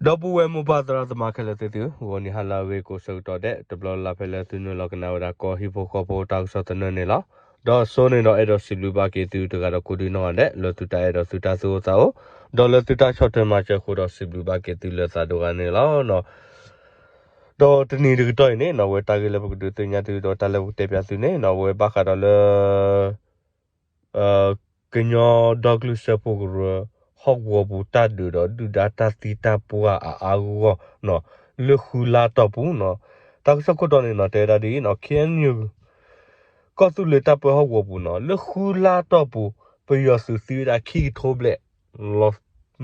ဒီပုၢ်ဝဲၢ်မိၢ်ပၢ်သရၣ်သမါခဲလၢာ်သ့ၣ်သု, ဂီၤနံၤဟါလၢအဂ့ၤကိးဆၢကတီၢ်ဒဲး တဘျီလၢ်လၢ်ဖဲလၢသုနုာ်လီၤကနၣ်ဝဲဒၣ်ကီၢ်ဟံၣ်ဖိဃီဖိတၢ်ကစီၣ်သနၢၣ်န့ၣ်လီၤ. ဒီးအစိန့ၣ်ဒီးအဲၣ်ဒိးစံးဘျုးဘၣ်က့ၤသုတဂၤဒီးကိးဒံးနီၢ်ဂၤဒဲး လၢသုတၢ်အဲၣ်ဒိးသုတၢ်သူၣ်အိၣ်သးအိၣ်, ဒီးလၢသုတၢ်ဆီၣ်ထွဲမၤစၢၤအဃိဒီးစံးဘျုးဘၣ်က့ၤသုလၢသးဒိၣ်ဂၤန့ၣ်လီၤ. ဒီးတနံၤတကတီၢ်အံၤန့ၣ်နီၢ် အဝဲတၢ်ဂ့ၢ်လၢပကဒုးသ့ၣ်ညါသုဒီးတၢ်လၢပကတဲပၠးသုန့ၣ်နီၢ် အဝဲဘၣ်ဃးဒီးလၢ ကညီဒီကလုာ်စၢဖှိၣ်ကရၢ ဟီၣ်ကဝီၤပူၤတၢ်ဒုးဒီးဒုၣ်ဒါတၢ်သံတၢ်ပှၢ်အါအါဂီၢ်ဂီၢ်နီၢ် လၢဃုလါတီၢ်ပူၤနီၢ် တၢ်ကစီၣ်ခိၣ်တီန့ၣ်နီၢ် တဲဝဲဒၣ်ဒ်အံၤနီၢ် ခ့ၣ်အဲၣ်ယူၣ် ကီၢ်သူလ့ၤတၢ်ပၢဟီၣ်ကဝီၤပူၤနီၢ် လၢဃုလါတီၢ်ပူၤ ပယီၤသုးသံဝဲဒၣ်ခံကထိဘျဲၣ် လီၤ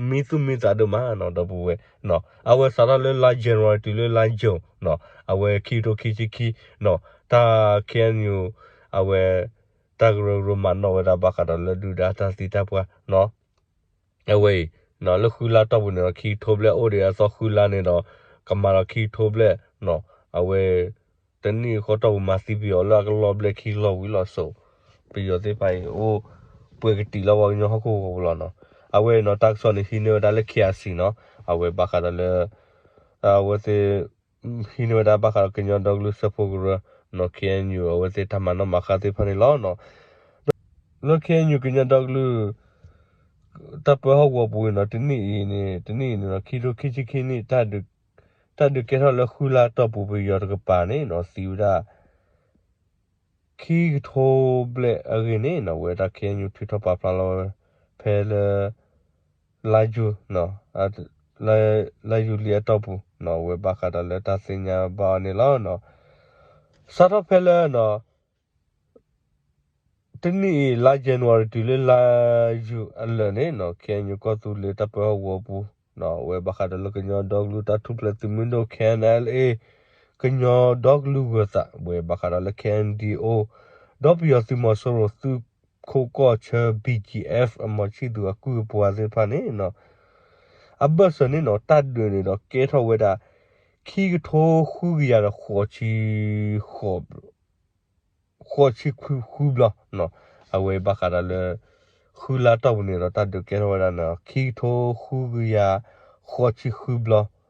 မံသူၣ်မံသးဒိၣ်မးနီၢ် ဒီပုၢ်ဝဲၢ်နီၢ် အဝဲစးထီၣ်လၢလါ January တုၤလၢလါ June နီၢ် အဝဲခံကထိခံဆံခံနီၢ် တၢ် ခ့ၣ်အဲၣ်ယူၣ် အဝဲ တၢ်ကရၢကရိမၤနီၣ်ဝဲဒၣ်ဘၣ်ဃးဒီးလၢဒုၣ်ဒါတၢ်သံတၢ်ပှၢ်နီၢ် အဝဲအံၤ လၢဃုလါတီၢ်ပူၤန့ၣ်ဒီး ခံကထိဘျဲၣ်အိၣ်ဒံးအသီဃုလါန့ၣ်ဒီး ကမၤဒီးခံကထိဘျဲၣ်နီၢ် အဝဲ တနံၣ်ဃီတီၢ်ပူၤမၤသံပယီၤလၢအကလီၢ်ဘျဲၣ်ခံကလီၢ်ဝံၤလီၤစိၤ ပယီၤသ့ၣ်တဖၣ်အံၤ အိၣ်ပှဲၤကတံာ်လၢပှၤကညီဟီၣ်ခိၣ်ဂီၤပူၤလီၤနီၢ် အဝဲအံၤနီၢ် တၢ်ကစီၣ်န့ၣ်ဟံးန့ၢ်ဝဲဒၣ်လၢ ခ့ၣ်အဲၣ်စံၣ် နီၢ် အဝဲဘၣ်ဃးဒီးလၢ အဝဲသ့ၣ် ဟံးန့ၢ်ဝဲဒၣ်ဘၣ်ဃးဒီးကညီဒီကလုာ်စၢဖှိၣ်ကရၢနီၢ် ခ့ၣ်အဲၣ်ယူၣ် အဝဲသ့ၣ်တၢ်မၤနီၣ်မၤဃါသ့ၣ်တဖၣ်န့ၣ်လီၤ. လၢ ခ့ၣ်အဲၣ်ယူၣ် ကညီဒီကလုာ် တၢ်ပၢဟီၣ်ကဝီၤပူၤအံၤနီၢ် တနံၣ်အံၤန့ၣ် တနံၣ်အံၤန့ၣ်နီၢ် ခံကထိခံဆံခံနံၣ် တၢ်ဒုးကဲထီၣ်လၢဃုလါတီၢ်ပူၤ ပယီၤတကပၤန့ၣ်နီၢ် သံဝဲဒၣ် ခံကထိဘျဲၣ်အဂ့ၢ်န့ၣ်နီၢ် အဝဲဒၣ် ခ့ၣ်အဲၣ်ယူၣ် ထုးထီၣ်ပာ်ဖျါလီၤဝဲ ဖဲလၢ လါယူၤ လါယူၤလံအတီၢ်ပူၤနီၢ် အဝဲဘၣ်ဃးဒီးလၢတၢ်သ့ၣ်ညါဘၣ်အီၤန့ၣ်လီၤ. စးထီၣ်ဖဲလၢ တနံၣ်အံၤ လါ January တုၤလၢလါယူၤအလၢာ်န့ၣ်နီၢ် ခ့ၣ်အဲၣ်ယူၣ် ကီၢ်သူလ့ၤတၢ်ပၢဟီၣ်ကဝီၤပူၤနီၢ် အဝဲဘၣ်ဃးဒီးလၢကညီဒီကလုာ်တၢ်ထူၣ်ဖျဲးသုးမုၢ်ဒိၣ် ခ့ၣ်အဲၣ်ယူၣ် ကညီဒီကလုာ်ဂၢၤသး အဝဲဘၣ်ဃးဒီးလၢ ခ့ၣ်အဲၣ်ယူၣ် ဒီးပယီၤသုးမီၤစိရိၤသုးခိးကီၢ်ဆၢ BGF အမီၤဆံၣ်သူၤအကုၢ်အပှၤသ့ၣ်တဖၣ်န့ၣ်နီၢ် အဘၢၣ်စၢၤန့ၣ်နီၢ် တၢ်ဒုးန့ၣ်ဒီးကဲထီၣ်ဝဲဒၣ် ခံကထိဃုကယၤဒီးဃိးဆံ ဃိးဆံဃုဘျီနီၢ် အဝဲဘၣ်ဃးဒီးလၢ ဃုလါတီၢ်ပူၤန့ၣ်ဒီး တၢ်ဒုးကဲထီၣ်ဝဲဒၣ်န့ၣ် ခံကထိဃုကယၤ ဃိးဆံဃုဘျီနီၢ်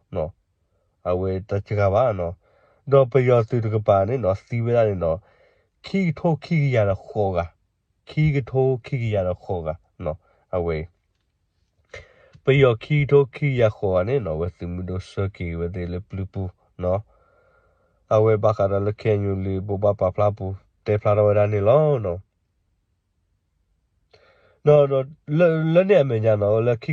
အဝဲတစှၤဘၣ်နီၢ် ဒီးပယီၤသုးတကပၤန့ၣ်နီၢ် သံဝဲဒၣ်န့ၣ်နီၢ် ခံကထိခံကယၤဒီးဃိးဂၤ ခံကထိခံကယၤဒီးဃိးဂၤနီၢ် အဝဲ ပယီၤခံကထိခံကယၤဃိးဂၤန့ၣ်နီၢ် အဝဲသုးမုၢ်ဒိၣ်ဆှၢက့ၤဝဲသ့ၣ်လၢပျုၤပူၤနီၢ် အဝဲဘၣ်ဃးဒီးလၢ ခ့ၣ်အဲၣ်ယူၣ် လံာ်ဘိးဘၣ်ပာ်ဖျါပူၤ တဲဖျါထီၣ်ဝဲဒၣ်န့ၣ်လီၤ. ဒီးလၢန့ၣ်အမဲာ်ညါနီၢ် လၢခံ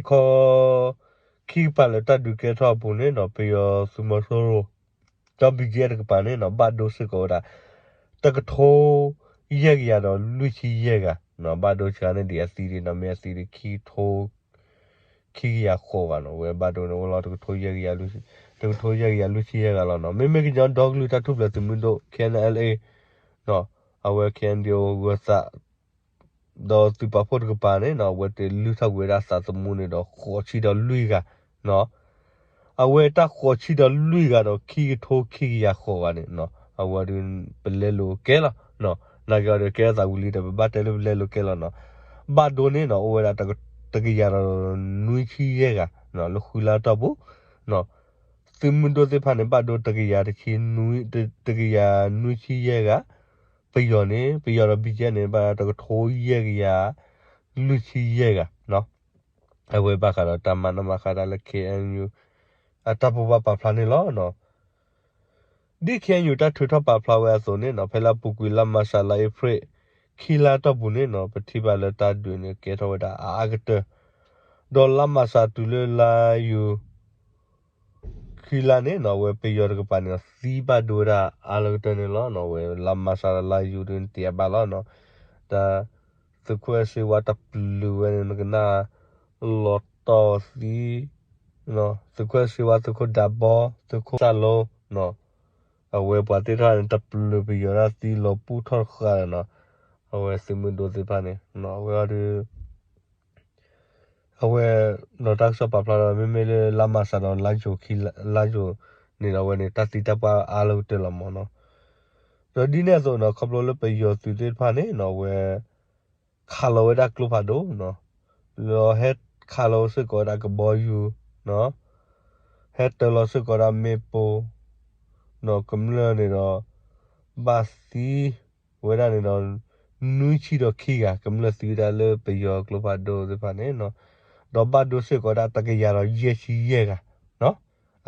ခီ ခံကပၤလၢတၢ်ဒုးကဲထီၣ်အပူၤန့ၣ်နီၢ် ပယီၤသုးမီၤစိရိၤ ဒီး BGF တကပၤန့ၣ်နီၢ် ဘၣ်ဒိစ့ၢ်ကီးဝဲဒၣ် တကထိ ယဲၢ်ကယၤဒီးလွံၢ်ဆံယဲၢ်ဂၤနီၢ် ဘၣ်ဒိစှၤန့ၣ်ဒံးအသံဒံးနီၢ် မ့ၢ်အသံဒံးခံကထိ ခံကယၤဃိးဂၤနီၢ် အဝဲဘၣ်ဒိန့ၣ်အိၣ်လီၤ တကထိယဲၢ်ကယၤလွံၢ်ဆံယဲၢ်ဂၤလီၤနီၢ် မ့မ့ၢ်ကညီဒီကလုာ်တၢ်ထူၣ်ဖျဲးသုးမုၢ်ဒိၣ် ခ့ၣ်အဲၣ်ယူၣ် နီၢ် အဝဲ ခ့ၣ်အဲၣ်ယူၣ် ဂၢၤသး ဒီးသုးပာ်ဖှိၣ်တကပၤန့ၣ်နီၢ် အဝဲတ့ၢ်လုၢ်ထီၣ်ကွံာ်ဝဲဒၣ်သးသမူန့ၣ်ဒီးဃိးဆံဒီးလွံၢ်ဂၤနီၢ် အဝဲတၢ်ဃိးဆံဒီးလွံၢ်ဂၤဒီးခံကထိခံကယၤဃိးဂၤန့ၣ်နီၢ် အဝဲဒုးပလဲလိာ်ကဲလီၤနီၢ် နာ်က့အီၤဒီးကဲထီၣ်သးဝံၤလံဒီး ပဘၣ်တဲလၢပလဲလိာ်ကဲလီၤနီၢ် ဘၣ်ဒိန့ၣ်နီၢ် အိၣ်ဝဲဒၣ်တကယၤဒီးနွံဆံယဲၢ်ဂၤနီၢ် လၢဃုလါတီၢ်ပူၤနီၢ် သုးမုၢ်ဒိၣ်သ့ၣ်တဖၣ်န့ၣ် ဘၣ်ဒိတကယၤတဆံ တကယၤနွံဆံယဲၢ်ဂၤ ပယီၤန့ၣ် ပယီၤဒီး BGF န့ၣ် ဘၣ်တကထိယဲၢ်ကယၤ လွံၢ်ဆံယဲၢ်ဂၤနီၢ် အဝဲဘၣ်ဃးဒီးတၢ်မၤနီၣ်မၤဃါတၢ်လၢ ခ့ၣ်အဲၣ်ယူၣ် အတၢ်ဘိးဘၣ်ပာ်ဖျါန့ၣ်လီၤ. ဒ် ခ့ၣ်အဲၣ်ယူၣ် တၢ်ထုးထီၣ်ပာ်ဖျါဝဲအသိးန့ၣ်နီၢ် ဖဲလၢအပူၤကွံာ်လါမၢ်ၡးလါအ့ဖြ့ၣ် ခံလါတီၢ်ပူၤန့ၣ်နီၢ် ပထံၣ်ဘၣ်လၢတၢ်ဒုးန့ၣ် ကဲထီၣ်ဝဲဒၣ်အါအါကတၢၢ် ဒီးလါမၢ်ၡးတုၤလၢလါယူၤ ခံလါန့ၣ်နီၢ် အဝဲပယီၤတကပၤန့ၣ် သံဘၣ်ဒိဝဲဒၣ်အါလၢကတၢၢ်န့ၣ်လီၤ. အဝဲလါမၢ်ၡးဒီးလါယူၤဒုးန့ၣ် တယာ်ဘၣ်လီၤနီၢ်. တၢ် သုးခိၣ်အဲၣ်စ့ဝါတပျုာ်ဝဲန့ၣ် နကနၣ် လီၤတီၢ်သံ သုးခိၣ်အဲၣ်စ့ဝါ သုးခိၣ်ဒးဘီ သုးခိၣ်စၢ်လိနီၢ် အဝဲပှၤသ့ၣ်တဖၣ်န့ၣ် တပျုာ်ပယီၤဒၣ်သံလီၤပူၣ်ထီၣ်ဃာ်လီၤနီၢ်. အဝဲသုးမုၢ်ဒိၣ်သ့ၣ်တဖၣ်န့ၣ် အဝဲအီၤဒုး အဝဲ ဒီးတၢ်ကစီၣ်ပာ်ဖျါဒီး မ့မ့ၢ်လၢလါမၢ်ၡးဒီး လါယူၤန့ၣ်ဒီး အဝဲန့ၣ် တၢ်သံတၢ်ပှၢ်အါလၢကတၢၢ်လီၤမၢ်နီၢ်. ဒီးဒ်န့ၣ်အသိးနီၢ် ခီဖျိလၢပယီၤသုးသ့ၣ်တဖၣ်န့ၣ်နီၢ် အဝဲ ခးလီၤဝဲဒၣ်ကျိဖးဒိၣ်နီၢ် ဒီးဟဲခးလီၤစ့ၢ်ကီးဝဲဒၣ်ကဘီယူၤနီၢ် ဟဲတၢၤလီၤစ့ၢ်ကီးဒၣ်မ့ၣ်ပိၢ်, ဒီးကမျၢၢ်န့ၣ်ဒီး ဘၣ်သံဝဲဒၣ်န့ၣ်ဒီး နွံဆံဒီးခံဂၤ ကမျၢၢ်သံဝဲဒၣ်လၢပယီၤကျိဖးဒိၣ်သ့ၣ်တဖၣ်န့ၣ်, ဒီးဘၣ်ဒိစ့ၢ်ကီးဒၣ်တကယၤဒီးယဲၢ်ဆံယဲၢ်ဂၤ,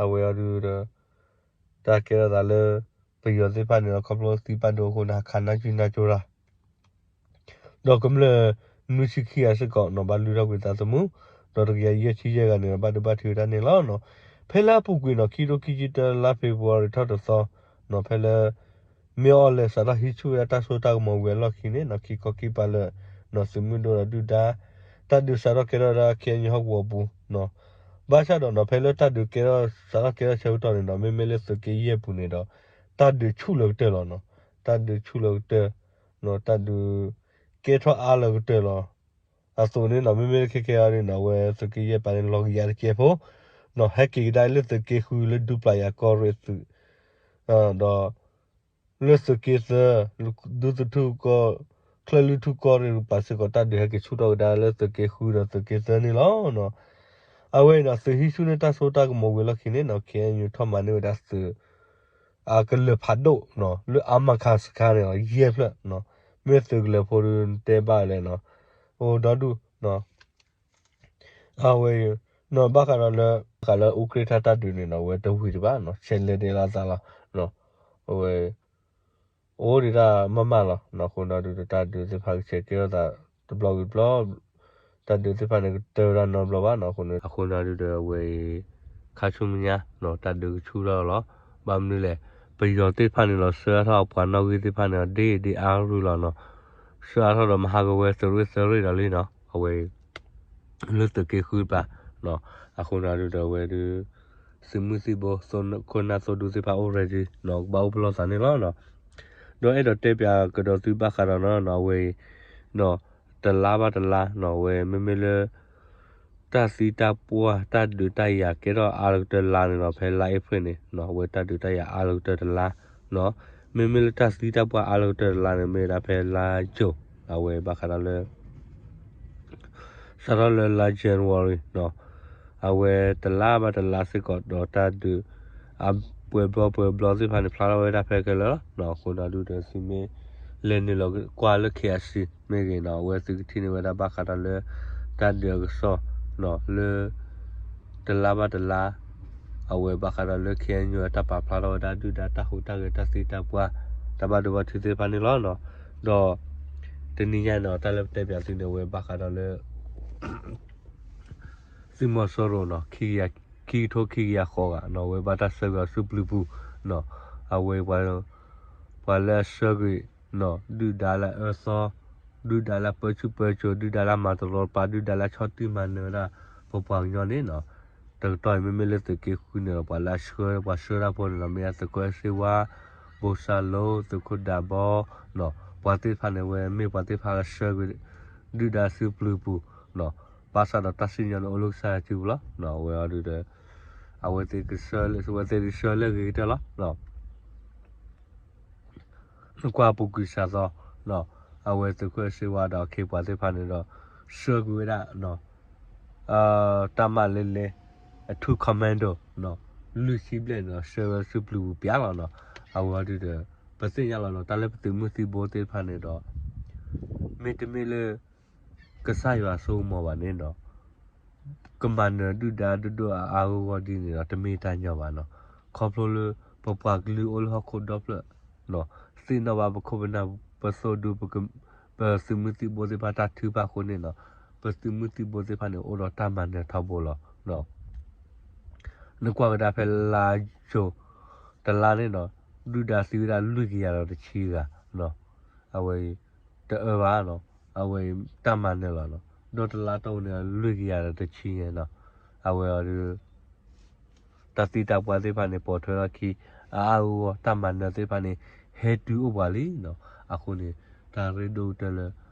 အဝဲအံၤဒီး တၢ်ကဲထီၣ်သးလၢ ပယီၤသ့ၣ်တဖၣ်န့ၣ်ဒီး ခီဖျိသံဘၣ်ဒိအဃိန့ၣ် ဟးခးနၢ်ကံနၢ်ကၠိတၢ် ဒီးကမျၢၢ်နွံဆံခံဂၤစ့ၢ်ကီးန့ၣ် ဘၣ်လုၢ်ထီၣ်ကွံာ်သးသမူ, ဒီးတကယၤယဲၢ်ဆံယဲၢ်ဂၤန့ၣ်ဒီး ဘၣ်ဒိဘၣ်ထံးဝဲဒၣ်န့ၣ်လီၤ. ဖဲလၢအပူၤကွံာ်န့ၣ် ခံထိခံဆံတၢလါ February ထီၣ်တသီန့ၣ် ဖဲလၢ မ့ၢ်အီၣ်လဲၤစးထီၣ်ဟံးဆူၣ်ဝဲဒၣ်တၢ်စိတၢ်ကမီၤဝံၤအလီၢ်ခံန့ၣ်န့ၣ် ခံခီခံပၤလၢာ်န့ၣ် သုးမုၢ်ဒိၣ်ဒီးဒုၣ်ဒါ တၢ်ဒုးစးထီၣ်ကဲထီၣ်ဝဲဒၣ် KNU ဟီၣ်ကဝီၤပူၤန့ၣ်, ဘၣ်ဆၣ်ဒီးန့ၣ် ဖဲလၢတၢ်ဒုးကဲထီၣ်စးထီၣ်ကဲထီၣ်ဆၢကတီၢ်န့ၣ်ဒီး မ့မ့ၢ်လၢသုးက့ယဲၢ်ပူၤန့ၣ်ဒီး တၢ်ဒုးဆူၣ်လၢကတၢၢ်လီၤန့ၣ်, တၢ်ဒုးဆူၣ်လၢကတၢၢ်န့ၣ် တၢ်ဒုးကဲထီၣ်အါလၢကတၢၢ်လီၤ. အသိးန့ၣ်န့ၣ် မ့မ့ၢ်လၢခဲကဲအံၤန့ၣ် အဝဲသုးက့ယဲၢ်ပၤန့ၣ် လီၤကယၤတကဲဖိန့ၣ် ဟဲက့ၤကဒါလၢသုးက့ဃုလၢဒူပျၢ်ယၤကီၢ်ရ့ၣ်သုး ဒီး လၢသုးက့သၢ ဒူသထူၣ်ကီၢ် ချၢၣ်လွံၢ်ထူၣ်ကီၢ်ရ့ၣ်ပၤစ့ၢ်ကီး တၢ်ဒုးဟဲက့ၤဆူၣ်ထီၣ်ကဒါလၢသုးက့ဃုဒီးသုးက့သၢန့ၣ်လီၤ. အဝဲအံၤန့ၣ် သုးဟံးဆူၣ်န့ၢ်တၢ်စိတၢ်ကမီၤဝံၤအလီၢ်ခံန့ၣ်န့ၣ် KNU ထီၣ်မၤန့ၢ်ဝဲဒၣ်သုး အကလၢၤဖးဒိၣ်န့ၣ် လၢအမၤခးစခါန့ၣ် ယဲၢ်ဖျၢၣ်န့ၣ်, မ့ၢ်သုးကလၢၤဖိဒုးတဲဘၣ်လဲၣ်န့ၣ်, အိၣ်ဒီဒူၣ်န့ၣ် အဝဲအံၤန့ၣ် ဘၣ်ဃးဒီးလၢ ဘၣ်ဃးလၢအူကြ့ၢ်ထၢၣ်တၢ်ဒုးန့ၣ်န့ၣ် အဝဲတဝံၤတဘၣ်န့ၣ် ဆဲးလဲၤဒဲးလီၤသးလီၤ. အဝဲ အိၣ်ဒံးတၢ်မးမးလီၤ. အဃိန့ၣ်ဒုးဒီးတၢ်ဒုးသ့ၣ်တဖၣ်ကဆဲးကဲထီၣ်သးတဘျီဝံၤတဘျီ, တၢ်ဒုးသ့ၣ်တဖၣ်န့ၣ် ကတၢၢ်ဝဲဒၣ်နီတဘျီဘၣ်န့ၣ်. အဃိန့ၣ်ဒုးဒီးအဝဲအံၤ ခါဆူမဲာ်ညါန့ၣ် တၢ်ဒုးကဆူၣ်ထီၣ်လီၤ. ဘၣ်မနုၤလဲၣ်, ပယီၤသ့ၣ်တဖၣ်န့ၣ်လီၤ ဆှၢအါထီၣ်အပှၤနီၣ်ဂံၢ်သ့ၣ်တဖၣ်န့ၣ် ဒ့ၣ်ဒ့ၣ်အါရူၢ်လီၤန့ၣ်, ဆှၢအါထီၣ်ဒီးမၤဟးဂီၤဝဲသုးရ့ၣ်သၢရ့ၣ်ဒီးလံန့ၣ်, အဝဲ လၢသုးက့ဃုတပၤန့ၣ်. အဃိန့ၣ်ဒုးဒီးအဝဲဒုး သုးမုၢ်သံၣ်ဘိ ခိၣ်နၢ်သိဒူသ့ၣ်တဖၣ်အိၣ် ready န့ၣ် ကဘၣ်အိၣ်ပလီၢ်သးန့ၣ်လီၤ. ဒီးအဲၣ်ဒိးတဲပၠးကဒီးသုဘၣ်ဃးဒီးန့ၣ် အဝဲအံၤ တလါဘၣ်တလါန့ၣ် အဝဲမ့မ့ၢ်လၢ တၢ်သံတၢ်ပှၢ်တၢ်ဒုးတၢ်ယၤကဲထီၣ်အါလၢကတၢၢ်တလါန့ၣ်ဒီး ဖဲလါအ့ဖြ့ၣ်န့ၣ် အဝဲတၢ်ဒုးတၢ်ယၤအါလၢကတၢၢ်တလါန့ၣ်, မ့မ့ၢ်လၢတၢ်သံတၢ်ပှၢ်အါလၢကတၢၢ်တလါန့ၣ် မ့ၢ်ဝဲဒၣ်ဖဲလါယူၤ အဝဲဘၣ်ဃးဒီးလၢ စးထီၣ်လၢလါ January န့ၣ်, အဝဲတလါဘၣ်တလါစ့ၢ်ကီးဒီးတၢ်ဒုး အပှဲၤဘျီပှဲၤဘျီသ့ၣ်တဖၣ်န့ၣ် ဖျါထီၣ်ဝဲဒၣ်ဖဲခဲလၢာ်လီၤ. အဃိန့ၣ်ဒုးဒီးသုမ့ၢ်လဲၤနုာ်လီၤကွၢ်လၢ KIC မ့ၢ်ဂ့ၤန့ၣ် အဝဲသုကထံၣ်န့ၢ်ဝဲဒၣ်ဘၣ်ဃးဒီးလၢ တၢ်ဒုးအကစီၣ်န့ၣ် လၢ တလါဘၣ်တလါ အဝဲဘၣ်ဃးဒီးလၢ KNU အတၢ်ပာ်ဖျါထီၣ်ဝဲဒၣ်ဒုၣ်ဒါတၢ်ဟူးတၢ်ဂဲၤတၢ်သံတၢ်ပှၢ် တၢ်ဘၣ်ဒိဘၣ်ထံးသ့ၣ်တဖၣ်န့ၣ်လီၤ. ဒီး တနံၤညါန့ၣ် တၢ်လၢပတဲပၠးသုန့ၣ် အဝဲဘၣ်ဃးဒီးလၢ သုးမီၤစိရိၤန့ၣ် ခံကထိခံကယၤဃိးဂၤန့ၣ် အဝဲဘၣ်တၢ်ဆှၢက့ၤအီၤဆူပျုၤပူၤန့ၣ် အဝဲ ပှၤလၢအဆှၢက့ၤန့ၣ် ဒုၣ်ဒါလၢအအၢသီ ဒုၣ်ဒါလၢအပၢဆူၣ်ပၢစိၤ ဒုၣ်ဒါလၢအမၤတရီတပါ ဒုၣ်ဒါလၢအဆီၣ်တံၢ်မၤနၢၤဝဲဒၣ် ပပှၤကညီန့ၣ်န့ၣ် တကတီၢ်အံၤ မ့မ့ၢ်လၢသုးက့ဃုန့ၣ်ဒီး ပှၤလၢအဆှၢ ပှၤဆှၢတၢ်ဖိန့ၣ်ဒီး မ့ၢ်ဒၣ်သုးခိၣ်အဲၣ်စ့ဝါ ဘိၣ်စၢ်လိ သုးခိၣ်ဒးဘီန့ၣ် ပှၤသ့ၣ်တဖၣ်န့ၣ် အဝဲမ့ၢ်ပှၤသ့ၣ်တဖၣ်လၢဆှၢက့ၤ ဒုၣ်ဒါဆူပျုၤပူၤန့ၣ် ဘၣ်ဆၣ်ဒီးတၢ်စံၣ်ညီၣ်န့ၣ် အိၣ်လၢကစၢ်ယွၤစုပူၤလီၤ. အဝဲအံၤဒုးဒီး အဝဲသ့ၣ်ကဆှၢ အဝဲသ့ၣ်ကဆှၢလၢအဂ့ၤကတၢၢ်လီၤ. နကွၢ်ပူၤကွံာ်စှၤသီ အဝဲသုးခိၣ်အဲၣ်စ့ဝါဒီးအခ့အပှၤသ့ၣ်တဖၣ်န့ၣ်ဒီး ဆှၢကွံာ်ဝဲဒၣ် တၢ်မၤလဲၤလဲၤ အထူ commando လွံၢ်ဆံဘျဲၣ်န့ၣ်ဒီး ဆှၢဝဲဆူပျုၤပူၤပၠးလီၤန့ၣ်. အဝဲအံၤဒုးဒီး ပသ့ၣ်ညါလီၤန့ၣ် တၢ်လၢပသုးမုၢ်သံၣ်ဘိသ့ၣ်တဖၣ်န့ၣ်ဒီး မ့တမ့ၢ်လၢ ကစၢ်ယွၤစိကမီၤဘၣ်န့ၣ်ဒီး ကမၤနၢၤဒုၣ်ဒါဒိၣ်ဒိၣ်အါအါဂီၢ်ဂီၢ်ဒ်န့ၣ်ဒီး တမ့ၢ်တၢ်ညီဘၣ်န့ၣ်. ခီဖျိလၢပပှၤကလုာ်အိၣ်လၢဟီၣ်ခိၣ်ဒီဖျၢၣ် သ့ၣ်နီၣ်ဘၣ်ပခိၣ်ပနၢ် ပသိၣ်ဒူ ပသုးမုၢ်သံၣ်ဘိသ့ၣ်တဖၣ်တၢ်ထုကဖၣ်အဃိန့ၣ်ဒီး ပသုးမုၢ်သံၣ်ဘိသ့ၣ်တဖၣ်န့ၣ် အိၣ်ဒီးတၢ်မၤနၢၤထီဘိလီၤ. နကွၢ်ကဒါဖဲလါယူၤ တလါန့ၣ်ဒီး ဒုၣ်ဒါသံဝဲဒၣ်လွံၢ်ကယၤဒီးတဆံဂၤ အဝဲအံၤ တအၢဘၣ်န့ၣ် အဝဲအံၤတၢ်မၤနၢၤလီၤန့ၣ်. ဒီးတလါတီၢ်ပူၤန့ၣ် လွံၢ်ကယၤဒီးတဆံန့ၣ် အဝဲအံၤဒုး တၢ်သံတၢ်ပှၢ်သ့ၣ်တဖၣ်န့ၣ် ပိာ်ထွဲထီၣ်ခံ အါအါဂီၢ်ဂီၢ် တၢ်မၤနၢၤသ့ၣ်တဖၣ်န့ၣ် ဟဲတုၤအိၣ်ပှၤလံန့ၣ်. အဃိန့ၣ် တၢ်ရ့ဒိၣ်ကတၢၢ်လၢ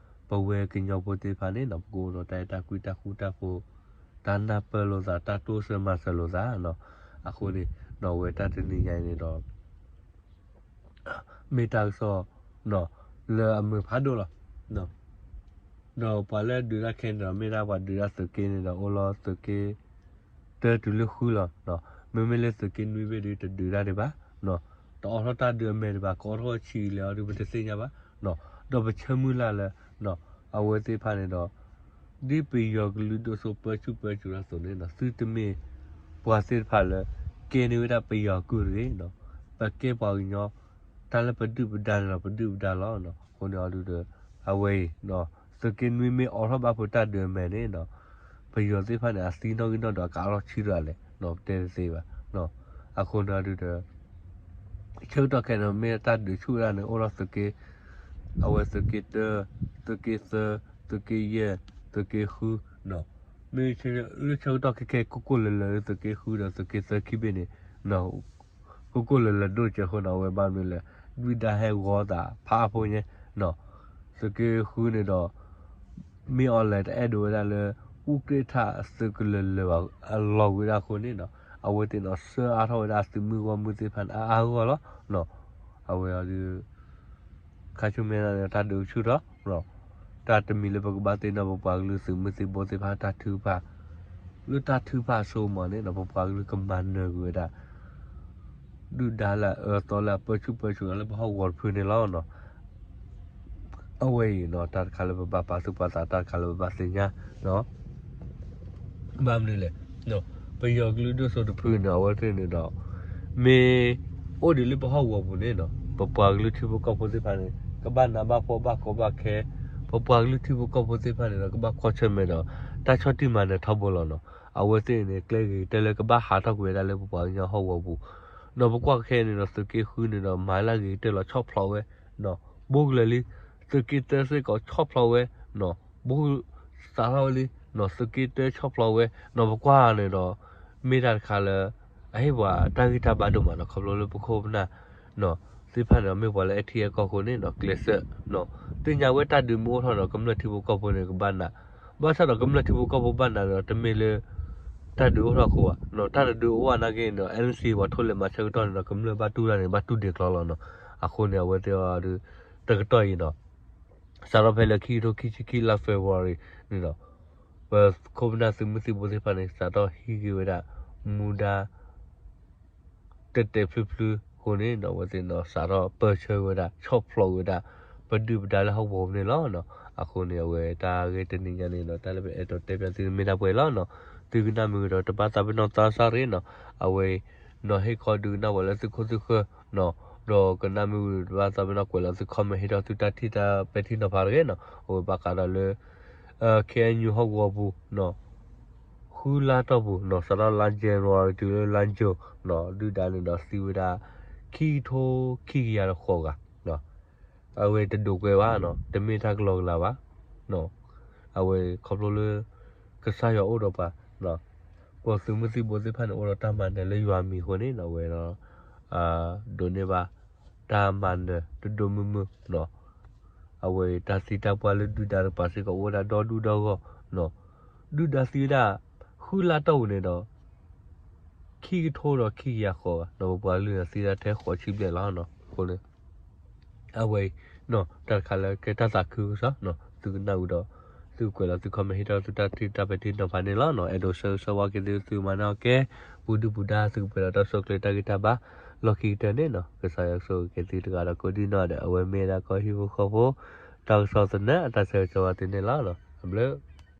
ပဝဲကညီဖိသ့ၣ်တဖၣ်န့ၣ် ပကအိၣ်ဒီးတၢ်အဲၣ်တၢ်ကွံတၢ်ဃူတၢ်ဖိး တၢ်နၢ်ပၢၢ်လိာ်သး တၢ်တိစၢၤမၤစၢၤလိာ်သးန့ၣ်. အဃိန့ၣ် ဒီးအဝဲတၢ်တနံၤညါအံၤန့ၣ်ဒီး မ့ၢ်တၢ်ကစီၣ် လၢအမုာ်ဖးဒိၣ်လီၤ. ဒီးပှၤလၢအဒုးတၢ်ခဲန့ၣ်ဒီး မ့ၢ်ဒၣ်ပှၤဒုးတၢ်သုးက့န့ၣ်ဒီး အိၣ်လီၤသုးက့ တၢတုၤလၢဃုလီၤ. မ့မ့ၢ်လၢသုးက့နွံဘ့ၣ်ဒုးတဒုးတၢ်ဒံးဘၣ်, တအိးထီၣ်တၢ်ဒုးအမဲာ်ဒံးဘၣ်, ကအိးထီၣ်ဆံးလဲၣ်အီၤဒုး ပတသ့ၣ်ညါဘၣ်, ဒီးပဆၢမုၢ်လၢ်လၢ အဝဲသ့ၣ်တဖၣ်န့ၣ်ဒီး ဒ်ပယီၤကလုာ်ဒိၣ်စိပၢဆူၣ်ပၢစိးတၢ်အသိးန့ၣ် သုတမ့ၢ်ပှၤသ့ၣ်တဖၣ်လၢ ကဲန့ၢ်ဝဲဒၣ်ပယီၤကုၢ်တဂ့ၤ, ပကဲပှၤကညီ တၢ်လၢပဒုၣ်ပဒါန့ၣ်ဒီး ပဒုၣ်ပဒါလီၤ. အဃိန့ၣ်အီၤဒုးဒီး အဝဲအံၤ သုးက့နွံမ့ၢ်အိးထီၣ်ဘၣ်ဖုးတၢ်ဒုးအမဲာ်န့ၣ် ပယီၤသ့ၣ်တဖၣ်န့ၣ် အသံနီၣ်ဂံၢ်နီၣ်ဒွး အကအိးထီၣ်ဆံးတဂၤလဲၣ် ပတဲတသ့ဘၣ်. အဃိန့ၣ်အီၤဒုးဒီး ဆၢကတီၢ်ခဲအံၤန့ၣ် မ့ၢ်တၢ်ဒုးဆူၣ်ဝဲဒၣ်န့ၣ် အိၣ်ဒီးသုးက့ အဝဲသုးက့တၢ, သုးက့သၢ, သုးက့ယဲၢ်, သုးက့ဃု, မ့ၢ်လၢဆၢကတီၢ်ခဲခဲ ကိၢ်ကိၢ်လၢၤလၢၤလၢသုးက့ဃုဒီးသုးက့သၢခံဘ့ၣ်န့ၣ် ကိၢ်ကိၢ်လၢၤလၢၤဒိၣ်စဲးအဃိန့ၣ် အဝဲဘၣ်မနုၤလဲၣ်, ဒုၣ်ဒါဟဲဂီၤသးဖးအါဖိညါ, သုးက့ဃုန့ၣ်ဒီး မ့ၢ်အီၤလဲၣ်တအဲၣ်ဒိးဝဲဒၣ်လၢ အူကြ့ၣ်ထၣ်သုးကလၢၤလၢၤဘၣ် အလီၤဝဲဒၣ်အဃိန့ၣ် အဝဲသ့ၣ်န့ၣ် ဆှၢအါထီၣ်ဝဲဒၣ်အသုးမုၢ်ဂီၢ်မုၢ်သ့ၣ်တဖၣ်န့ၣ် အါအါဂီၢ်ဂီၢ်လီၤ. အဝဲအီၤဒုး ခါဆူမဲာ်ညါန့ၣ် တၢ်ဒုးဆူၣ်ထီၣ် တၢ်တမံၤလၢပကဘၣ်သ့ၣ်နီၣ် ပပှၤကလုာ်သုးမုၢ်သံၣ်ဘိသ့ၣ်တဖၣ်တၢ်ထုကဖၣ်, လၢတၢ်ထုကဖၣ်အစိကမီၤန့ၣ်ဒီး ပပှၤကလုာ်ကမၤနၢၤကွံာ်ဝဲဒၣ် ဒုၣ်ဒါလၢအအၢအသီလၢအပၢဆူၣ်ပၢစိးလၢပဟီၣ်ကဝီၤတဖုန့ၣ်လီၤ. အဝဲအံၤ တၢ်တခါလၢပဘၣ်ပာ်သူၣ်ပာ်သး တၢ်တခါလၢပဘၣ်သ့ၣ်ညါ ဘၣ်မနုၤလဲၣ်, ပယီၤကလုာ်ဒိၣ်စိတဖုန့ၣ် အဝဲသ့ၣ်န့ၣ်ဒီး မ့ၢ်အိၣ်ဒံးလၢပဟီၣ်ကဝီၤပူၤန့ၣ်ဒီး ပပှၤကလုာ်ထံဖိကီၢ်ဖိသ့ၣ်တဖၣ်န့ၣ် ကဘၣ်နးဘၣ်ဖှီၣ်ဘၣ်ကီဘၣ်ခဲ, ပပှၤကလုာ်ထံဖိကီၢ်ဖိသ့ၣ်တဖၣ်န့ၣ်ဒီး ကဘၣ်ကွၢ်ဆၢၣ်မဲာ်ဒီး တၢ်ဆီၣ်တံၢ်မၤနၢၤထီဘိလီၤနီၤ. အဝဲသ့ၣ်န့ၣ် ကျဲဂ့ၤကတၢၢ်လၢကဘၣ်ဟးထီၣ်ကွံာ်ဝဲဒၣ်လၢပပှၤကညီဟီၣ်ကဝီၤပူၤ, ဒီးပကွၢ်ခဲအံၤန့ၣ်ဒီး သုးက့ဃုန့ၣ်ဒီး မၤလၢဂ့ၤကတၢၢ်လီၤ ဆီၣ်ဖျိးဝဲ ဘိကလၢာ်လံ. သုးက့သၢစ့ၢ်ကီးဆီၣ်ဖျိးဝဲ ဘိ စးထီၣ်ဝဲလံ, သုးက့တၢဆီၣ်ဖျိးဝဲ နီၤ ပကွၢ်န့ၣ်ဒီး မ့ၢ်တၢ်တခါလၢ အဟ့ၣ်ပှၤတၢ်ဂံၢ်တၢ်ဘါဒိၣ်မးနီၤ ခီဖျိလၢပခိၣ်ပနၢ် သ့ၣ်တဖၣ်န့ၣ် မ့ၢ်ပှၤလၢအထံအကီၢ်အဃိန့ၣ်ဒီး ကျဲးစၢး သ့ၣ်ညါဝဲတၢ်ဒုးမ့ၢ်အိၣ်ထီၣ်ဒီး ကမျၢၢ်ထံဖိကီၢ်ဖိန့ၣ်ကဘၣ်နး, ဘၣ်ဆၣ်ဒီးကမျၢၢ်ထံဖိကီၢ်ဖိဘၣ်နးဒီး တမ့ၢ်လၢ တၢ်ဒုးအိၣ်ထီၣ်အဃိဘၣ်, တၢ်တဒုးအိၣ်ဘၣ်နာ်က့န့ၣ်ဒီး NCA ပှၤထိၣ်လဲၤမၤဆၢကတီၢ်န့ၣ်ဒီး ကမျၢၢ်ဘၣ်တူၢ်တၢ်န့ၣ် ဘၣ်တူၢ်ဒဲးကျီလီၤနီၤ. အဃိန့ၣ် အဝဲသ့ၣ်အီၤဒုး တကတီၢ်အံၤနီၤ စးထီၣ်ဖဲလၢခံကထိခံဆံခံလါ February န့ၣ်ဒီး ပခိၣ်ပနၢ်သုးမုၢ်သံၣ်ဘိသ့ၣ်တဖၣ်န့ၣ် စးထီၣ်ဟံးက့ၤဝဲဒၣ် မူဒါ တဲာ်တဲာ်ဖျုးဖျုးအဃိန့ၣ်ဒီး အဝဲသ့ၣ်န့ၣ် စးထီၣ်ပၢၢ်ဆၢဝဲဒၣ် ဆီၣ်ဖျိးဝဲဒၣ် ပဒုၣ်ပဒါလၢဟီၣ်ကဝီၤပူၤန့ၣ်လီၤ. အဃိန့ၣ် အဝဲတၢ်ဂ့ၢ်တနံၤညါန့ၣ်ဒီး တၢ်လၢပအဲၣ်ဒိးတဲပၠးသုန့ၣ်မ့ၢ်ဒၣ်ပှဲၤလီၤနီၤ. သုကနၣ်မ့ၢ်ဝံၤဒီး တဘၣ်သးပ့ၤနီၣ်သးစၢ်ရ့နီၤ. အဝဲ နီၤဟ့ၣ်ခီဒုးကနၣ်ပှၤလၢသုခိၣ်သုဃၢၤနီၤ, ဒီးကနၣ်မ့ၢ်ဝံၤ တဘၣ်သးပ့ၤနီၣ်ကွဲးလီၤသု comment ဟ့ၣ်ထီၣ်သုတၢ်ထံၣ်တၢ်ပဲာ်ထံနီၤဖးတဂ့ၤနီၤ. အဝဲဘၣ်ဃးဒီးလၢ KNU ဟီၣ်ကဝီၤပူၤနီၤ ဃုလါတီၢ်ပူၤနီၤ စးထီၣ်လါ January တုၤလၢလါ June နီၤ ဒုၣ်ဒါန့ၣ်ဒီးသံဝဲဒၣ် ခံကထိခံကယၤဒီးဃိးဂၤနီၤ. အဝဲတဒိးကွဲးဘၣ်နီၤ တမ့ၢ်တၢ်ကလီကလီဘၣ်နီၤ. အဝဲခီဖျိလၢ ကစၢ်ယွၤအိၣ်ဒီးပှၤနီၤ ပှၤသုးမုၢ်သံၣ်ဘိသ့ၣ်တဖၣ်န့ၣ် အိၣ်ဒီးတၢ်မၤနၢၤလၢယွၤအမံၤအဃိန့ၣ်နီၤ အဝဲဒီး ဒိးန့ၢ်ဘၣ် တၢ်မၤနၢၤတဒိၣ်မုၢ်မုၢ်နီၤ. အဝဲတၢ်သံတၢ်ပှၢ်လၢဒုၣ်ဒါတကပၤစ့ၢ်ကီးအိၣ်ဝဲဒၣ်ဒီဒူၣ်ဒီဂီၢ်နီၤ. ဒုၣ်ဒါသံဝဲဒၣ် ဃုလါတီၢ်ပူၤန့ၣ်ဒီး ခံကထိဒီးခံကယၤဃိးဂၤနီၤ ပပှၤကလုာ်န့ၣ်သံဒၣ်ထဲဃိးဆံဘျဲၣ်လီၤနီၤ. အဃိန့ၣ် အဝဲအံၤနီၤ တၢ်တခါလၢကဲတၢ်သးခုကစီၣ်နီၤ သုကနၣ်ဝံၤဒီး သုကွဲးလီၤသု comment ဟ့ၣ်ထီၣ်သုတၢ်ထံၣ်တၢ်ပဲာ်ထံနီၤဖးန့ၣ်လီၤနီၤ. အဲၣ်ဒိးဆၢဂ့ၤဆၢဝါက့ၤသု သုမၤန့ၢ်အီၣ်ကဲ ပူၤဒုၣ်ပူၤဒါ သုကပှဲၤဒီးတၢ်ဆိၣ်ကျဲၤတၢ်ဂံၢ်တၢ်ဘါ လီၢ်ခံကတၢၢ်န့ၣ်နီၤ. ကစၢ်ယွၤကဆိၣ်ဂ့ၤက့ၤသုတဂၤဒီးကိးဒံနီၢ်ဒဲး အဝဲမ့ၢ်ဒၣ်ကီၢ်ဟံၣ်ဖိဃီဖိ တၢ်ကစီၣ်သနၢၣ် အတၢ်ဆၢဂ့ၤဆၢဝါသုန့ၣ်လီၤ. အဘျုး